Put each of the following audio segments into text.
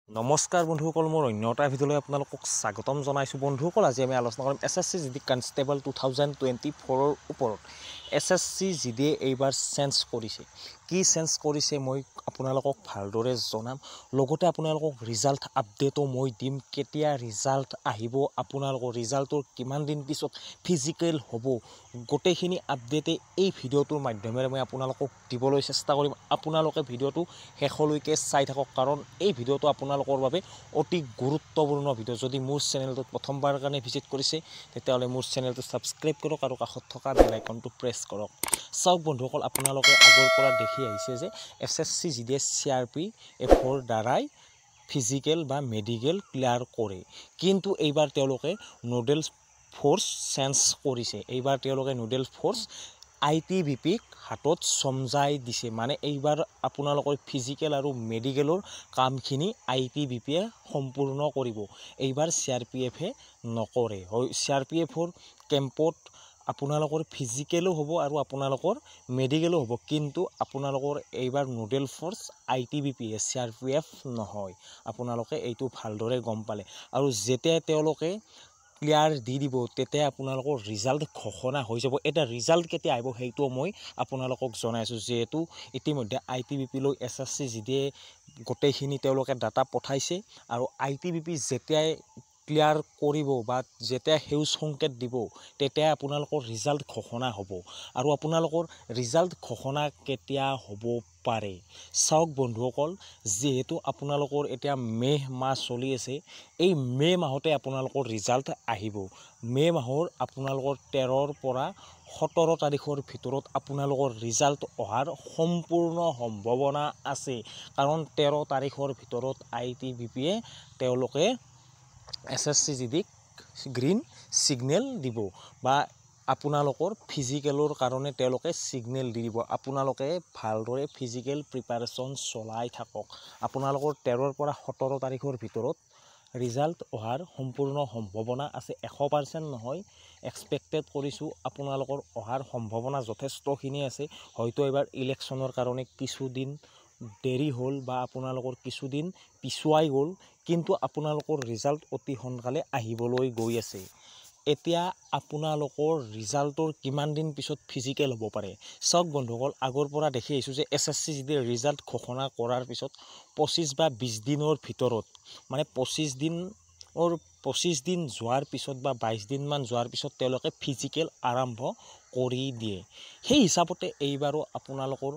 নমস্কাৰ বন্ধুসকল, মোৰ অন্য এটা ভিডিঅ'লৈ আপোনালোকক স্বাগতম জনাইছোঁ। বন্ধুসকল, আজি আমি আলোচনা কৰিম SSC GD constable 2024ৰ ওপৰত। এছএছচি জিডিয়ে এইবাৰ চেঞ্জ কৰিছে। কি চেঞ্জ কৰিছে মই আপোনালোকক ভালদৰে জনাম, লগতে আপোনালোকক ৰিজাল্ট আপডেটো মই দিম। কেতিয়া ৰিজাল্ট আহিব, আপোনালোকৰ ৰিজাল্টৰ কিমান দিন পিছত ফিজিকেল হ'ব, গোটেইখিনি আপডেটে এই ভিডিঅ'টোৰ মাধ্যমেৰে মই আপোনালোকক দিবলৈ চেষ্টা কৰিম। আপোনালোকে ভিডিঅ'টো শেষলৈকে চাই থাকক, কাৰণ এই ভিডিঅ'টো আপোনালোকৰ বাবে অতি গুৰুত্বপূৰ্ণ ভিডিঅ'। যদি মোৰ চেনেলটোত প্ৰথমবাৰৰ কাৰণে ভিজিট কৰিছে, তেতিয়াহ'লে মোৰ চেনেলটো ছাবস্ক্ৰাইব কৰক আৰু কাষত থকা বেল আইকনটো প্ৰেছ কৰক। চাওক বন্ধুসকল, আপোনালোকে আগৰ পৰা দেখি আহিছে যে এছএছচি জিডিয়ে চিআৰপিএফৰ দ্বাৰাই ফিজিকেল বা মেডিকেল ক্লিয়াৰ কৰে। কিন্তু এইবাৰ তেওঁলোকে নোডেল ফ'ৰ্চ চেঞ্জ কৰিছে। এইবাৰ তেওঁলোকে নোডেল ফ'ৰ্চ আইটিবিপিক হাতত চমজাই দিছে। মানে এইবাৰ আপোনালোকৰ ফিজিকেল আৰু মেডিকেলৰ কামখিনি আইটিবিপিয়ে সম্পূৰ্ণ কৰিব, এইবাৰ চিআৰপিএফে নকৰে। হয়, চিআৰপিএফৰ কেম্পত আপোনালোকৰ ফিজিকেলো হ'ব আৰু আপোনালোকৰ মেডিকেলো হ'ব, কিন্তু আপোনালোকৰ এইবাৰ নোডেল ফ'ৰ্চ আইটিবিপিয়ে, চিআৰপিএফ নহয়। আপোনালোকে এইটো ভালদৰে গম পালে। আৰু যেতিয়া তেওঁলোকে ক্লিয়াৰ দি দিব, তেতিয়া আপোনালোকৰ ৰিজাল্ট ঘোষণা হৈ যাব। এতিয়া ৰিজাল্ট কেতিয়া আহিব, সেইটোও মই আপোনালোকক জনাই আছোঁ। যিহেতু ইতিমধ্যে আইটিবিপিলৈ এছএছচি জিডিয়ে গোটেইখিনি তেওঁলোকে ডাটা পঠাইছে আৰু আইটিবিপি যেতিয়াই ক্লিয়াৰ কৰিব বা যেতিয়া সেউজ সংকেত দিব, তেতিয়া আপোনালোকৰ ৰিজাল্ট ঘোষণা হ'ব। আৰু আপোনালোকৰ ৰিজাল্ট ঘোষণা কেতিয়া হ'ব পাৰে? চাওক বন্ধুসকল, যিহেতু আপোনালোকৰ এতিয়া মে' মাহ চলি আছে, এই মে' মাহতে আপোনালোকৰ ৰিজাল্ট আহিব। মে' মাহৰ আপোনালোকৰ 13ৰ পৰা 17 তাৰিখৰ ভিতৰত আপোনালোকৰ ৰিজাল্ট অহাৰ সম্পূৰ্ণ সম্ভাৱনা আছে, কাৰণ 13 তাৰিখৰ ভিতৰত আইটিবিপিয়ে তেওঁলোকে এছএছচি জিডিক গ্ৰীণ ছিগনেল দিব বা আপোনালোকৰ ফিজিকেলৰ কাৰণে তেওঁলোকে ছিগনেল দি দিব। আপোনালোকে ভালদৰে ফিজিকেল প্ৰিপাৰেশ্যন চলাই থাকক। আপোনালোকৰ 13ৰ পৰা 17 তাৰিখৰ ভিতৰত ৰিজাল্ট অহাৰ সম্পূৰ্ণ সম্ভাৱনা আছে। 100% নহয়, এক্সপেক্টেড কৰিছোঁ, আপোনালোকৰ অহাৰ সম্ভাৱনা যথেষ্টখিনি আছে। হয়তো এইবাৰ ইলেকশ্যনৰ কাৰণে কিছুদিন দেৰি হ'ল বা আপোনালোকৰ কিছুদিন পিছুৱাই গ'ল, কিন্তু আপোনালোকৰ ৰিজাল্ট অতি সোনকালে আহিবলৈ গৈ আছে। এতিয়া আপোনালোকৰ ৰিজাল্টৰ কিমান দিন পিছত ফিজিকেল হ'ব পাৰে? চাওক বন্ধুসকল, আগৰ পৰা দেখি আহিছোঁ যে এছএছচি জিডিৰ ৰিজাল্ট ঘোষণা কৰাৰ পিছত 25 বা 20 দিনৰ ভিতৰত, মানে 25 দিন যোৱাৰ পিছত বা 22 দিনমান যোৱাৰ পিছত তেওঁলোকে ফিজিকেল আৰম্ভ কৰি দিয়ে। সেই হিচাপতে এইবাৰো আপোনালোকৰ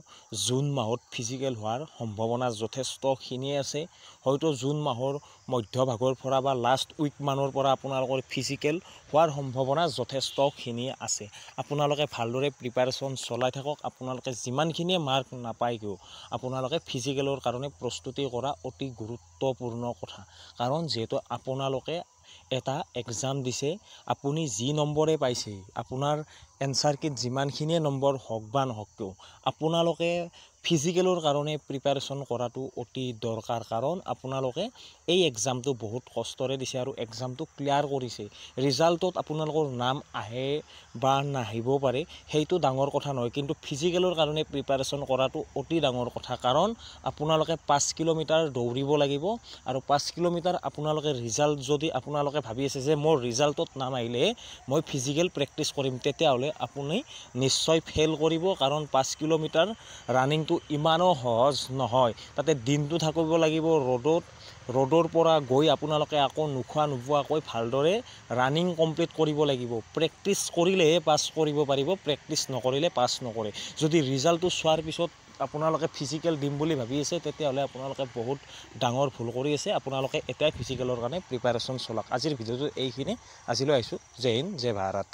জুন মাহত ফিজিকেল হোৱাৰ সম্ভাৱনা যথেষ্টখিনিয়ে আছে। হয়তো জুন মাহৰ মধ্যভাগৰ পৰা বা লাষ্ট উইকমানৰ পৰা আপোনালোকৰ ফিজিকেল হোৱাৰ সম্ভাৱনা যথেষ্টখিনি আছে। আপোনালোকে ভালদৰে প্ৰিপাৰেশ্যন চলাই থাকক। আপোনালোকে যিমানখিনিয়ে মাৰ্ক নাপায়গৈও, আপোনালোকে ফিজিকেলৰ কাৰণে প্ৰস্তুতি কৰা অতি গুৰুত্বপূৰ্ণ কথা, কাৰণ যিহেতু আপোনালোকে এটা এক্সাম দিছে, আপুনি যি নম্বৰে পাইছে, আপোনাৰ এনচাৰ কিট যিমানখিনিয়ে নম্বৰ হওক বা নহওক কিয়, আপোনালোকে ফিজিকেলৰ কাৰণে প্ৰিপাৰেশ্যন কৰাটো অতি দৰকাৰ, কাৰণ আপোনালোকে এই এক্সামটো বহুত কষ্টৰে দিছে আৰু এক্সামটো ক্লিয়াৰ কৰিছে। ৰিজাল্টত আপোনালোকৰ নাম আহে বা নাহিব পাৰে, সেইটো ডাঙৰ কথা নহয়, কিন্তু ফিজিকেলৰ কাৰণে প্ৰিপাৰেশ্যন কৰাটো অতি ডাঙৰ কথা, কাৰণ আপোনালোকে 5 কিলোমিটাৰ দৌৰিব লাগিব। আৰু 5 কিলোমিটাৰ আপোনালোকে ৰিজাল্ট যদি আপোনালোকে ভাবি আছে যে মোৰ ৰিজাল্টত নাম আহিলেহে মই ফিজিকেল প্ৰেক্টিছ কৰিম, তেতিয়াহ'লে আপুনি নিশ্চয় ফেইল কৰিব, কাৰণ 5 কিলোমিটাৰ ৰানিংটো ইমানো সহজ নহয়। তাতে দিনটো থাকিব লাগিব ৰ'দত। ৰ'দৰ পৰা গৈ আপোনালোকে আকৌ নোখোৱা নোবোৱাকৈ ভালদৰে ৰানিং কমপ্লিট কৰিব লাগিব। প্ৰেক্টিছ কৰিলেহে পাছ কৰিব পাৰিব, প্ৰেক্টিছ নকৰিলে পাছ নকৰে। যদি ৰিজাল্টটো চোৱাৰ পিছত আপোনালোকে ফিজিকেল দিম বুলি ভাবি আছে, তেতিয়াহ'লে আপোনালোকে বহুত ডাঙৰ ভুল কৰি আছে। আপোনালোকে এতিয়াই ফিজিকেলৰ কাৰণে প্ৰিপাৰেশ্যন চলাওক। আজিৰ ভিডিঅ'টো এইখিনি। আজিলৈ আহিছোঁ। জয় হিন্দ, জয় ভাৰত।